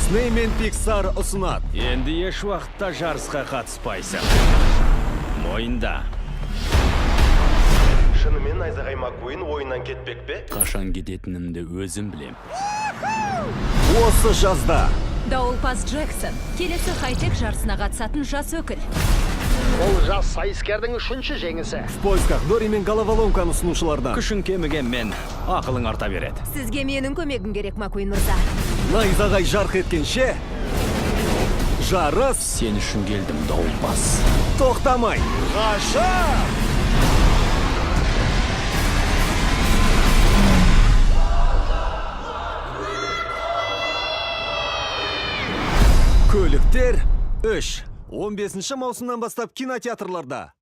Дисней мен Pixar ұсынады. Енді еш уақытта жарысқа қатыспайсың. Мойында. Шынымен Найзағай Маккуин ойыннан кетпек пе? Қашан кететінімді өзім білем. Осы жазда Дауылпаз Джексон келесі хай-тек жарысына қатысатын жас өкіл. Бұл жас сайыскердің үшінші жеңісі. В поисках Дори мен головоломканы ұсынушылардан. Күшің кемігенмен ақылың арта береді. Сізге менің көмегім керек, Маккуин мырза. Найзағай жарқ еткенше жарыс Сен үшін келдім, дауылпаз. Тоқтамай. Ғажап! Көліктер 3. 15 маусымнан бастап кинотеатрларда.